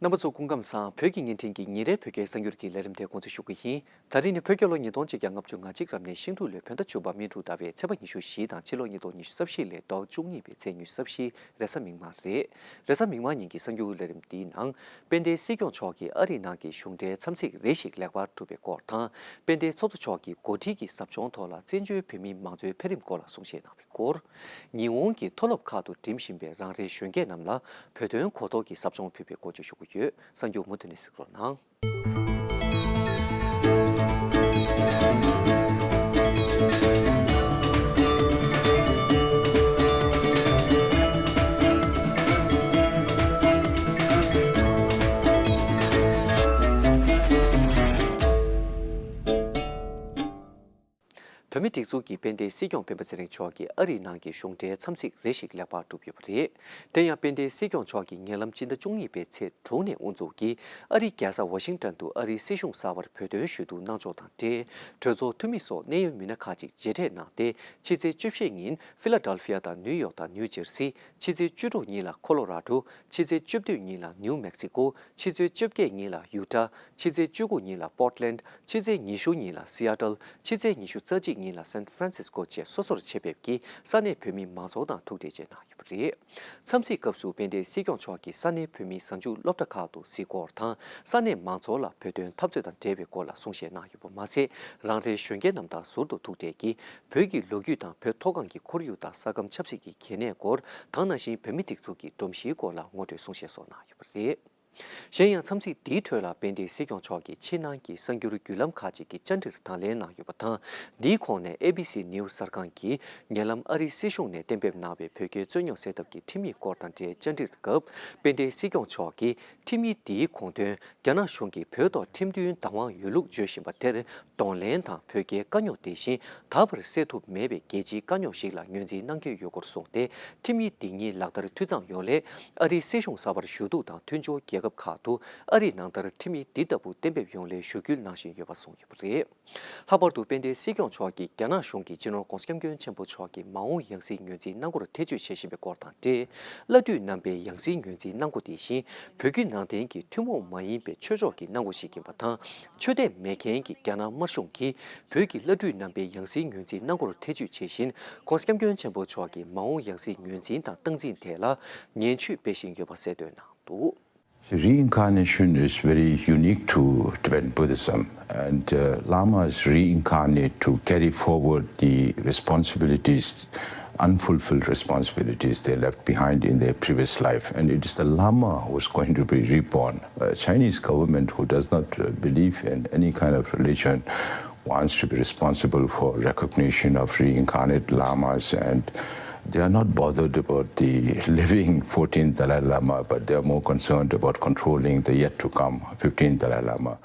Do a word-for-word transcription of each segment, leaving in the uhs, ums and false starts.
རྣམ་པ་ཚོ་སྐུ་ཁམས་བཟང་། བོད་ཀྱི་བརྙན་འཕྲིན་གྱི་ཉིན་རེའི་བོད་སྐད་གསར་འགྱུར་གྱི་ལས་རིམ་དེ་འགོ་འཛུགས་ཞུ་གི་ཡིན། ད་རིང་ནི་བོད་རྒྱལ་ལོ་ཉིས་སྟོང་ཆིག་བརྒྱ་ལྔ་བཅུ་ང་གཅིག་རབ་གནས་ཤིང་འབྲུག་ལོའི་བོད་ཟླ་བཅུ་པ་སྨིན་དྲུག་ཟླ་བའི་ཚེས་པ་ཉི་ཤུ་བཞི་དང་ཕྱི་ལོ་ཉིས་སྟོང་ཉི་ཤུ་རྩ་བཞི་ལོའི་ཟླ་བ་བཅུ་གཉིས་པའི་ཚེས་ཉི་ཤུ་རྩ་བཞི། རེས་གཟའ་མིག་དམར་རེད། རེས་གཟའ་མིག་དམར་ཉིན་གྱི་གསར་འགྱུར་ལས་རིམ་འདིའི་ནང་། དཔལ་ལྡན་སྲིད་སྐྱོང་མཆོག་གིས་ཨ་རིའི་ནང་གི་གཞུང་འབྲེལ་འཚམས་གཟིགས་རེ་ཞིག་ལེགས་པར་གྲུབ་པའི་སྐོར་དང་། དཔལ་ལྡན་ཚོགས་གཙོ་མཆོག་གིས་འགོ་ཁྲིད་ཀྱི་ཟབ་སྦྱོང་ཐོག་ལ་བཙན་བྱོལ་བོད་མིའི་མང་གཙོའི་འཕེལ་རིམ་སྐོར་ལ་གསུང་བཤད་གནང་བའི་སྐོར། ཉི་ཧོང་གི་མཐོ་སློབ་ཁག་ཏུ་འགྲིམ་བཞིན་པའི་རང་རེའི་གཞོན་སྐྱེས་རྣམས་ལ་བོད་དོན་གོ་རྟོགས་ཀྱི་ཟབ་སྦྱོང་ཕུལ་བའི་སྐོར་བཅས་ཞུ་གི་ཡོད། གསར་འགྱུར་མུ་མཐུད་ནས་གཟིགས་རོགས་གནང་། བོད་མིའི་སྒྲིག་འཛུགས་ཀྱི་དཔལ་ལྡན་སྲིད་སྐྱོང་སྤེན་པ་ཚེ་རིང་མཆོག་གིས་ཨ་རིའི་ནང་གི་གཞུང་འབྲེལ་འཚམས་གཟིགས་རེ་ཞིག་ལེགས་པར་གྲུབ་ཡོད་པ་རེད། དེ་ཡང་དཔལ་ལྡན་སྲིད་སྐྱོང་མཆོག་གིས་ཉེ་ལམ་སྤྱི་ཟླ་བཅུ་གཉིས་པའི་ཚེས་དྲུག་ནས་དབུ་འཛུགས་ཀྱིས་ཨ་རིའི་རྒྱལ་ས་ཝ་ཤིང་ཏོན་དུ་ཨ་རིའི་སྲིད་གཞུང་གསར་པར་བོད་དོན་ཞུ་གཏུག་གནང་ཕྱོགས་དང་འབྲེལ། གྲོས་ཚོགས་འཐུས་མི་སོགས་གནད་ཡོད་མི་སྣ་ཁག་ཅིག་མཇལ་འཕྲད་གནང་སྟེ། ཕྱི་ཚེས་བཅུ་བཞི་ཉིན་ཕི་ལ་ཌེལ་ཕི་ཡ་དང་ནིའུ་ཡོག་དང་ནིའུ་ཇར་སི། ཕྱི་ཚེས་བཅུ་དྲུག་ཉིན་ལ་ཁོ་ལོ་ར་ཌོ། ཕྱི་ཚེས་བཅུ་བདུན་ཉིན་ལ་ནིའུ་མེག་སི་ཀོ། ཕྱི་ཚེས་བཅོ་བརྒྱད་ཉིན་ལ་ཡུ་ཊ། ཕྱི་ཚེས་བཅུ་དགུ་ཉིན་ལ་པོར་ཊ་ལེན། ཕྱི་ཚེས་ཉི་ཤུ་ཉིན་ལ་སི་ཨ་ཊལ། ཕྱི་ཚེས་ཉི་ཤུ་རྩ་གཅིག་ཉིན་ལ་སན་ཧྥ་རན་སིས་ཀོ་བཅས་སོ་སོར་ཆེད་ཕེབས་ཀྱིས་ས་གནས་བོད་མི་མང་ཚོགས་དང་ཐུག་འཕྲད་བཅས་གནང་ཡོད་པ་རེད། འཚམས་གཟིགས་སྐབས་སུ་དཔལ་ལྡན་སྲིད་སྐྱོང་མཆོག་གིས་ས་གནས་བོད་མིའི་གཟའ་མཇུག་སློབ་གྲྭ་ཁག་ཏུ་གཟིགས་སྐོར་དང་། ས་གནས་མང་ཚོགས་ལ་བོད་དོན་འཐབ་རྩོད་དང་འབྲེལ་བའི་སྐོར་ལ་གསུང་བཤད་གནང་ཡོད་པ་མ་ཟད། རང་རེའི་གཞོན་སྐྱེས་རྣམས་དང་ཟུར་དུ་ཐུག་འཕྲད་ཀྱིས། བོད་ཀྱི་ལོ་རྒྱུས་དང་བོད་མཐོ་སྒང་གི་ཁོར་ཡུག་དང་ས་ཁམས་ཆབ་སྲིད་ཀྱི་གལ་གནད་སྐོར་དང་། ནང་བཞིན་བོད་མིའི་སྒྲིག་འཛུགས་ཀྱི་སྒྲོམ་གཞིའི་སྐོར་ལ་ངོ་སྤྲོད་གསུང་བཤད་སོགས་གནང་ཡོད་པ་རེད། གཞན་ཡང་། འཚམས་གཟིགས་འདིའི་ཁྲོད་ལ་དཔལ་ལྡན་སྲིད་སྐྱོང་མཆོག་གིས་ཕྱི་ནང་གི་གསར་འགྱུར་བརྒྱུད་ལམ་ཁག་ཅིག་གི་བཅར་འདྲིར་དང་ལེན་གནང་ཡོད་པ་དང་། འདིའི་གོང་ནས་ཨེ་བི་སི་ནིའུ་སི་གསར་ཁང་གིས་ཉེ་ལམ་ཨ་རིའི་སྲིད་གཞུང་ནས་གཏན་འབེབས་གནང་བའི་བོད་རྒྱའི་རྩོད་རྙོག་སེལ་ཐབས་ཀྱི་ཁྲིམས་ཡིག་སྐོར་དང་འབྲེལ་བཅར་འདྲིར་སྐབས། དཔལ་ལྡན་སྲིད་སྐྱོང་མཆོག་གིས། ཁྲིམས་ཡིག་འདིའི་དགོངས་དོན། རྒྱ་ནག་གཞུང་གིས་བོད་ཐོག་ཁྲིམས་མཐུན་བདག་དབང་ཡོད་ལུགས་བརྗོད་བཞིན་པ་དེར། གདོང་ལེན་དང་བོད་རྒྱའི་དཀའ་རྙོག་དེ་བཞིན་ད་བར་སེལ་ཐུབ་མེད་པའི་རྒྱལ་སྤྱིའི་དཀའ་རྙོག་ཞིག་ལ་ངོས་འཛིན་གནང་གི་ཡོད་སྐོར་གསུངས་ཏེ། ཁྲིམས་ཡིག་འདི་ཉིད་ལག་བསྟར་འཐུས་ཚང་ཡོང་སླད། ཨ་རིའི་སྲིད་གཞུང་གསར་པར་ཞུ་གཏུག་དང་མཐུན་སྦྱོར་རྒྱལ་ཁབ་ཁག་ཏུ་ཨ་རིའི་ནང་ལྟར་ཁྲིམས་ཡིག་འདི་ལྟ་བུ་གཏན་འབེབས་ཡོང་སླད་ཞུ་སྐུལ་གནང་བཞིན་ཡོད་པ་གསུངས་ཡོད་པ་རེད། ལྷག་པར་དུ་དཔལ་ལྡན་སྲིད་སྐྱོང་མཆོག་གིས་རྒྱ་ནག་གཞུང་གིས་སྤྱི་ནོར་༧གོང་ས་༧སྐྱབས་མགོན་ཆེན་པོ་མཆོག་གི་མ་འོངས་ཡང་སྲིད་ངོས་འཛིན་གནང་སྒོར་ཐེ་བྱུས་བྱེད་བཞིན་པའི་སྐོར་དང་འབྲེལ། བླ་སྤྲུལ་རྣམ་པའི་ཡང་སྲིད་ངོས་འཛིན་གནང་སྒོ་དེ་བཞིན། བོད་བརྒྱུད་ནང་བསྟན་གྱི་ཐུན་མོང་མ་ཡིན་པའི་ཆོས་ཕྱོགས་ཀྱི་གནང་སྒོ་ཞིག་ཡིན་པ་དང་། ཆོས་དད་མེད་མཁན་གྱི་རྒྱ་ནག་དམར་གཞུང་གིས་བོད་ཀྱི་བླ་སྤྲུལ་རྣམ་པའི་ཡང་སྲིད་ངོས་འཛིན་གནང་སྒོར་ཐེ་བྱུས་བྱེད་བཞིན། ༸གོང་ས་༸སྐྱབས་མགོན་ཆེན་པོ་མཆོག་གི་མ་འོངས་ཡང་སྲིད་ངོས་འཛིན་དང་སྟངས་འཛིན་ཐད་ལ་ངན་བྱུས་སྤེལ་བཞིན་ཡོད་པ་གསལ་སྟོན་གནང་འདུག། Reincarnation is very unique to Tibetan Buddhism, and uh, lamas reincarnate to carry forward the responsibilities, unfulfilled responsibilities they left behind in their previous life. And it is the lama who is going to be reborn. A Chinese government who does not uh, believe in any kind of religion wants to be responsible for recognition of reincarnate lamas, and they are not bothered about the living fourteenth Dalai Lama, but they are more concerned about controlling the yet to come fifteenth Dalai Lama.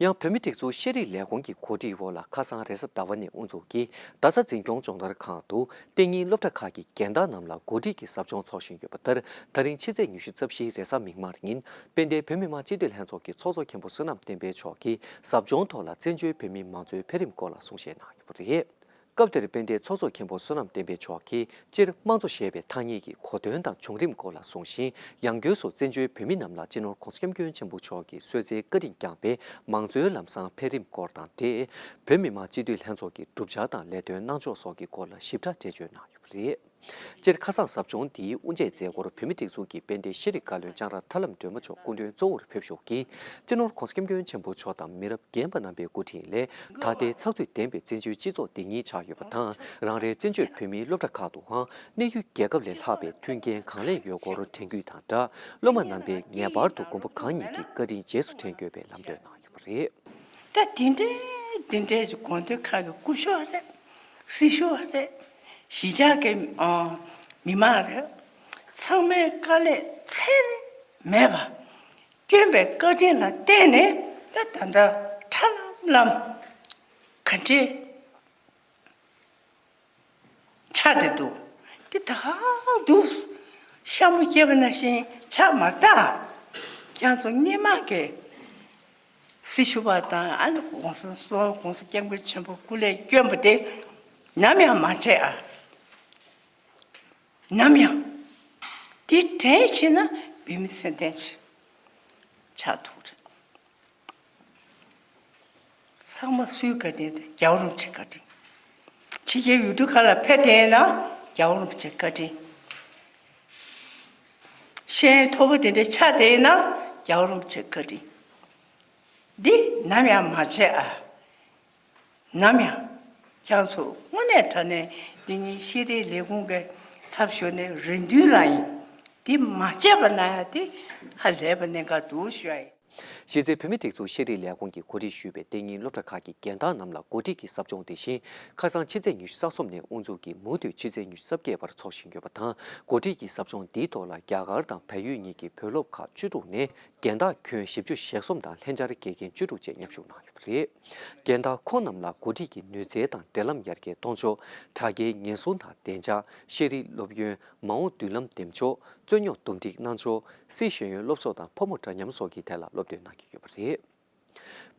ཡང་བོད་མིའི་སྒྲིག་འཛུགས་ཤེས་རིག་ལས་ཁུངས་ཀྱི་གོ་སྒྲིག་འོག་ལ་ཁ་སང་རེས་གཟའ་ཟླ་བ་ནས་དབུ་འཛུགས་ཀྱིས་རྡ་ས་འཛིན་སྐྱོང་སྦྱོང་བརྡར་ཁང་དུ་གཏན་ཉིན་སློབ་གྲྭ་ཁག་གི་རྒན་བདག་རྣམས་ལ་གོ་སྒྲིག་གི་ཟབ་སྦྱོང་འཚོགས་བཞིན་ཡོད་པ་ལྟར། ད་རིང་ཕྱི་ཚེས་ཉི་ཤུ་རྩ་བཞི་རེས་གཟའ་མིག་དམར་ཉིན་དཔལ་ལྡན་བོད་མི་མང་སྤྱི་འཐུས་ལྷན་ཚོགས་ཀྱི་ཚོགས་གཙོ་མཁན་པོ་བསོད་ནམས་བསྟན་འཕེལ་མཆོག་གིས་ཟབ་སྦྱོང་ཐོག་ལ་བཙན་བྱོལ་བོད་མིའི་མང་གཙོའི་འཕེལ་རིམ་སྐོར་ལ་གསུང་བཤད་གནང་ཡོད་པ་རེད། སྐབས་དེར་དཔལ་ལྡན་ཚོགས་གཙོ་མཁན་པོ་བསོད་ནམས་བསྟན་འཕེལ་མཆོག་གིས་སྤྱིར་དམངས་གཙོ་ཞེས་པའི་ཐ་སྙད་ཀྱི་གོ་དོན་དང་བྱུང་རིམ་སྐོར་ལ་གསུངས་ཤིང་། ཡང་སྒོས་སུ་བཙན་བྱོལ་བོད་མི་རྣམས་ལ་སྤྱི་ནོར་༸གོང་ས་༸སྐྱབས་མགོན་ཆེན་པོ་མཆོག་གིས་གསོལ་སྩལ་བཀའ་དྲིན་བསྐྱངས་པའི་མང་གཙོའི་ལམ་བཟང་འཕེལ་རིམ་སྐོར་དང་འབྲེལ། བོད་མི་མང་སྤྱི་འཐུས་ལྷན་ཚོགས་ཀྱི་གྲུབ་ཆ་དང་ལས་དོན་གནང་ཕྱོགས་སོགས་ཀྱི་སྐོར་ལ་ཞིབ་ཕྲ་འགྲེལ་བརྗོད་གནང་ཡོད་པ་རེད། སྤྱིར་ཁ་སང་ཟབ་སྦྱོང་འདིའི་དབུ་འབྱེད་མཛད་སྒོར་བོད་མིའི་སྒྲིག་འཛུགས་ཀྱི་དཔལ་ལྡན་ཤེས་རིག་བཀའ་བློན་ལྕང་ར་ཐར་ལམ་སྒྲོལ་མ་མཆོག་སྐུ་མགྲོན་གཙོ་བོར་ཕེབས་ཞུགས་ཀྱིས། སྤྱི་ནོར་༸གོང་ས་༸སྐྱབས་མགོན་ཆེན་པོ་མཆོག་དང་མི་རབས་རྒན་པ་རྣམ་པའི་འགོ་ཁྲིད་ལས། ད་ལྟའི་ཚགས་ཚུད་ལྡན་པའི་བཙན་བྱོལ་སྤྱི་ཚོགས་འདི་ཉིད་ཆགས་ཡོད་པ་དང་། རང་རེའི་བཙན་བྱོལ་བོད་མིའི་སློབ་གྲྭ་ཁག་ཏུའང་གནས་ཡུལ་རྒྱལ་ཁབ་ལས་ལྷག་པའི་མཐུན་རྐྱེན་གང་ལེགས་ཡོད་སྐོར་དྲན་སྐུལ་དང་སྦྲགས། སློབ་མ་རྣམ་པས་ངེས་པར་དུ་མགོན་པོ་གང་ཉིད་ཀྱི་བཀའ་དྲིན་རྗེས་སུ་དྲན་དགོས་པའི་ལམ་སྟོན་གནང་ཡོད་པ་རེད། ད་དེ་འདྲའི་དེ་འདྲའི་གི་དགོངས་དོན་ཁག་གི་སྐུ་ཞབས་རེད། སྲི་ཞུ་བ་རེད། གཞིས་ཆགས་ཀྱི་ཨ་མི་མང་རེད། ཚང་མའི་དཀའ་ལས་ཚད་ལས་མེད་པ། བསྐྱོན་པའི་བཀའ་དྲིན་ལ་བརྟེན་ནས་ད་ད་ལྟ་ཁྲ་ལམ་ལམ་ག་འདྲའི་ཆགས་བསྡད་འདུག། འདི་ད་ག་འདུག། ཤ་མོ་སྐྱེས་པ་ནང་བཞིན་ཆགས་མ་ད། ཁྱེད་ཚོ་སྔོན་མ་གི་སྲི་ཞུ་བ་དང་ཨ་ནི་༸གོང་ས་༸གོང་ས་༸གོང་ས་༸སྐྱབས་མགོན་ཆེན་པོ་སྐུ་ལས་བསྐྱོན་པ་དེ་ནམ་ཡང་མ་བརྗེད་ཨ། ནམ་ཡང་། དེ་དྲན་ཤེས་ན་བོད་མི་ཚེ་འདས་ཤིང་། ཆགས་ཐུབ་རེད། ཚང་མ་སུའི་བཀའ་དྲིན་རེད། རྒྱལ་བ་རིན་པོ་ཆེའི་བཀའ་དྲིན། ཕྱི་རྒྱལ་ཡུལ་གྲུ་ཁག་ལ་ཕེབས་བསྡད་ན་རྒྱལ་བ་རིན་པོ་ཆེའི་བཀའ་དྲིན། ཤེས་ཡོན་མཐོ་པོ་དེ་འདྲའི་ཆགས་བསྡད་ན་རྒྱལ་བ་རིན་པོ་ཆེའི་བཀའ་དྲིན། འདི་ནམ་ཡང་མ་བརྗེད་ཨ། ནམ་ཡང་། ཁྱེད་ཚོ་དངོས་གནས་དྲང་གནས་འདི་ཉིད་ཤེས་རིག་ལས་ཁུངས་ཀྱི་ཚབ་ཞུས་ནས་རེ་འདུན་ལ་ཡིན། འདི་མ་བརྗེད་པ་ན་ཡང་དེ་ཧ་ལས་པ་གནད་འགག་འདུག་ཞུ་ཡ་ཡིན། གཞི་རྩའི་བོད་མིའི་སྒྲིག་འཛུགས་ཤེས་རིག་ལས་ཁུངས་ཀྱིས་གོ་སྒྲིག་ཞུས་པའི་གཏན་ཉིན་སློབ་གྲྭ་ཁག་གི་རྒན་བདག་རྣམས་ལ་གོ་སྒྲིག་གི་ཟབ་སྦྱོང་དེ་བཞིན་ཁ་སང་ཕྱི་ཚེས་ཉི་ཤུ་རྩ་གསུམ་ནས་དབུ་འཛུགས་ཀྱིས་མུ་མཐུད་ཕྱི་ཚེས་ཉི་ཤུ་རྩ་བརྒྱད་བར་འཚོགས་བཞིན་ཡོད་པ་དང་། གོ་སྒྲིག་གི་ཟབ་སྦྱོང་འདིའི་ཐོག་ལ་རྒྱ་གར་དང་བལ་ཡུལ་གཉིས་ཀྱི་བོད་སློབ་ཁག་བཅུ་དྲུག་ནས་རྒན་བདག་ཁྱོན་བཞི་བཅུ་ཞེ་གསུམ་དང་ལྷན་བཅར་དགེ་རྒན་བཅུ་དྲུག་བཅས་མཉམ་ཞུགས་གནང་ཡོད་པ་རེད། རྒན་བདག་ཁོང་རྣམས་ལ་གོ་སྒྲིག་གི་ནུས་རྩལ་དང་འབྲེལ་ལམ་ཡར་རྒྱས་གཏོང་ཕྱོགས། དྲ་རྒྱའི་ཉེན་སྲུང་དང་བདེ་འཇགས། ཤེས་རིག་སློབ་ཡོན། མ་འོངས་མདུན་ལམ་འདེམས་ཕྱོགས། རྩོད་རྙོག་འདུམ་འགྲིག་གནང་ཕྱོགས། སྲིད་ཤེས་ཡོན་སློབ་གསོ་དང་ཕོ་མོ་འདྲ་མཉམ་སོགས་ཀྱི་ཐད་ལ་སློབ་སྟོན་གནང་གི་ཡོད་པ་རེད།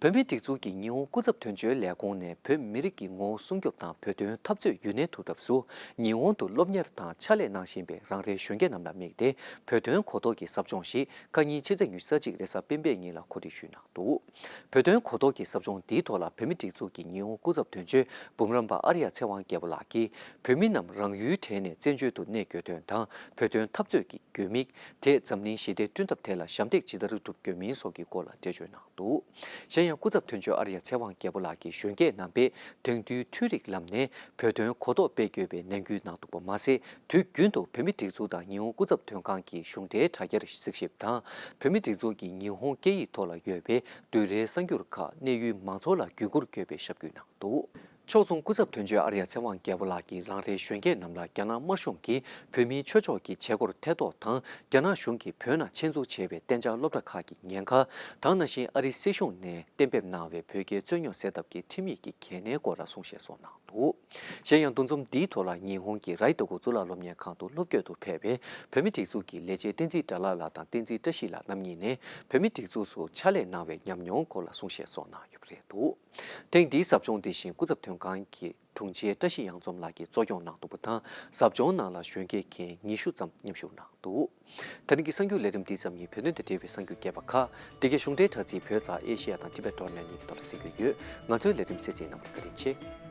བོད་མིའི་སྒྲིག་འཛུགས་ཀྱི་ཉི་ཧོང་སྐུ་ཚབ་དོན་གཅོད་ལས་ཁུངས་ནས་བོད་མི་རིགས་ཀྱི་ངོ་བོ་སྲུང་སྐྱོབ་དང་བོད་དོན་འཐབ་རྩོད་ཡུན་གནས་ཐུབ་ཐབས་སུ་ཉི་ཧོང་དུ་སློབ་གཉེར་དང་ཕྱག་ལས་གནང་བཞིན་པའི་རང་རེའི་གཞོན་སྐྱེས་རྣམས་ལ་དམིགས་ཏེ་བོད་དོན་གོ་རྟོགས་ཀྱི་ཟབ་སྦྱོང་ཞིག་ཁ་ཉིན་ཕྱི་ཚེས་ཉི་ཤུ་རྩ་གཅིག་རེས་གཟའ་སྤེན་པའི་ཉིན་ལ་གོ་སྒྲིག་ཞུས་གནང་འདུག་བོད་དོན་གོ་རྟོགས་ཀྱི་ཟབ་སྦྱོང་འདིའི་ཐོག་ལ་བོད་མིའི་སྒྲིག་འཛུགས་ཀྱི་ཉི་ཧོང་སྐུ་ཚབ་དོན་གཅོད་འབུམ་རམས་པ་ཨར་ཡ་ཚེ་དབང་རྒྱལ་པོ་ལགས་ཀྱིས་བོད་མི་རྣམས་རང་ཡུལ་གྲས་ནས་བཙན་བྱོལ་དུ་གནས་དགོས་དོན་དང་བོད་དོན་འཐབ་རྩོད་ཀྱི་དགོས་དམིགས། དེས་འཛམ་གླིང་ཞི་བདེ་བསྐྲུན་ཐབས་ཐད་ལ་ཞབས་འདེགས་ཇི་ལྟར་སྒྲུབ་དགོས་མིན་སོགས་ཀྱི་སྐོར་ལ་འགྲེལ་བརྗོད་གནང་འདུག་གཞན་ཡང་སྐུ་ཚབ་དོན་གཅོད་ཨར་ཡ་ཚེ་དབང་རྒྱལ་པོ་ལགས་ཀྱིས་གཞོན་སྐྱེས་རྣམ་པས་དེང་དུས་འཕྲུལ་རིག་ལམ་ནས་བོད་དོན་གོ་རྟོགས་སྤེལ་དགོས་པའི་ནན་སྐུལ་གནང་འདུག་པ་མ་ཟད། དུས་རྒྱུན་དུ་བོད་མིའི་སྒྲིག་འཛུགས་དང་ཉི་ཧོང་སྐུ་ཚབ་དོན་ཁང་གི་གཞུང་འབྲེལ་དྲ་རྒྱར་གཟིགས་ཞིབ་དང་། བོད་མིའི་སྒྲིག་འཛུགས་ཀྱི་ཉི་ཧོང་སྐད་ཡིག་ཐོག་ལ་ཡོད་པའི་བསྡུས་གྲྭའི་གསར་འགྱུར་ཁག་གནས་ཡུལ་མང་ཚོགས་ལ་བརྒྱུད་བསྐུར་དགོས་པའི་ཞབས་སྐུལ་གནང་འདུག་ཕྱོགས་མཚུངས་སྐུ་ཚབ་དོན་གཅོད་ཨར་ཡ་ཚེ་དབང་རྒྱལ་པོ་ལགས་ཀྱིས་རང་རེའི་གཞོན་སྐྱེས་རྣམས་ལ་རྒྱ་ནག་དམར་གཞུང་གིས་བོད་མིའི་ཆོས་ཕྱོགས་ཀྱི་བྱེད་སྒོར་ཐེ་གཏོགས་དང་། རྒྱ་ནག་གཞུང་གིས་བོད་ནང་ཆེད་འཛུགས་བྱས་པའི་གཏན་འཇགས་སློབ་གྲྭ་ཁག་གི་ཉེན་ཁ་དང་། ནང་བཞིན་ཨ་རིའི་སྲིད་གཞུང་ནས་གཏན་འབེབས་གནང་བའི་བོད་རྒྱའི་རྩོད་རྙོག་སེལ་ཐབས་ཀྱི་ཁྲིམས་ཡིག་གི་གལ་གནད་སྐོར་ལ་གསུང་བཤད་སོགས་གནང་འདུག་གཞན་ཡང་འདུ་འཛོམས་འདིའི་ཐོག་ལ་ཉི་ཧོང་གི་རའི་ཏོ་གོ་གཙུག་ལག་སློབ་གཉེར་ཁང་དུ་སློབ་དགོས་དུ་ཕེབས་པའི་བོད་མིའི་སྒྲིག་འཛུགས་ཀྱི་ལས་བྱེད་བསྟན་འཛིན་དགྲ་ལྷ་ལགས་དང་བསྟན་འཛིན་བཀྲ་ཤིས་ལགས་རྣམ་གཉིས་ནས་བོད་མིའི་སྒྲིག་འཛུགས་སུ་ཕྱག་ལས་གནང་བའི་ཉམས་མྱོང་སྐོར་ལ་གསུང་བཤད་སོགས་གནང་ཡོད་པ་རེད་འདུག་ཐེངས་འདིའི་ཟབ་སྦྱོང་དེ་བཞིན་སྐུ་ཚབ་དོན་ཁང་གི་དྲུང་ཆེ་བཀྲ་ཤིས་གཡང་འཛོམས་ལགས་ཀྱིས་གཙོ་སྐྱོང་གནང་འདུག་པ་དང་། ཟབ་སྦྱོང་ནང་ལ་གཞོན་སྐྱེས་ཁྱོན་ཉི་ཤུ་ཙམ་མཉམ་ཞུགས་གནང་འདུག་ད་རིང་གི་གསར་འགྱུར་ལས་རིམ་འདི་ཙམ་ཡིན། བོད་དོན་དང་འབྲེལ་བའི་གསར་འགྱུར་རྒྱས་པ་ཁག་འདི་གའི་གཞུང་འབྲེལ་དྲ་ཚིགས་བོད་དང་ཨེ་ཤི་ཡ་དང་ཊི་བེཊ་ཌོཊ་ནེཊ་གཉིས་ཀྱི་ཐོག་ལ་གཟིགས་རྒྱུ་ཡོད། ང་ཚོའི་ལས་རིམ་གསན་གཟིགས་གནང་བར་བཀའ་དྲིན་ཆེ།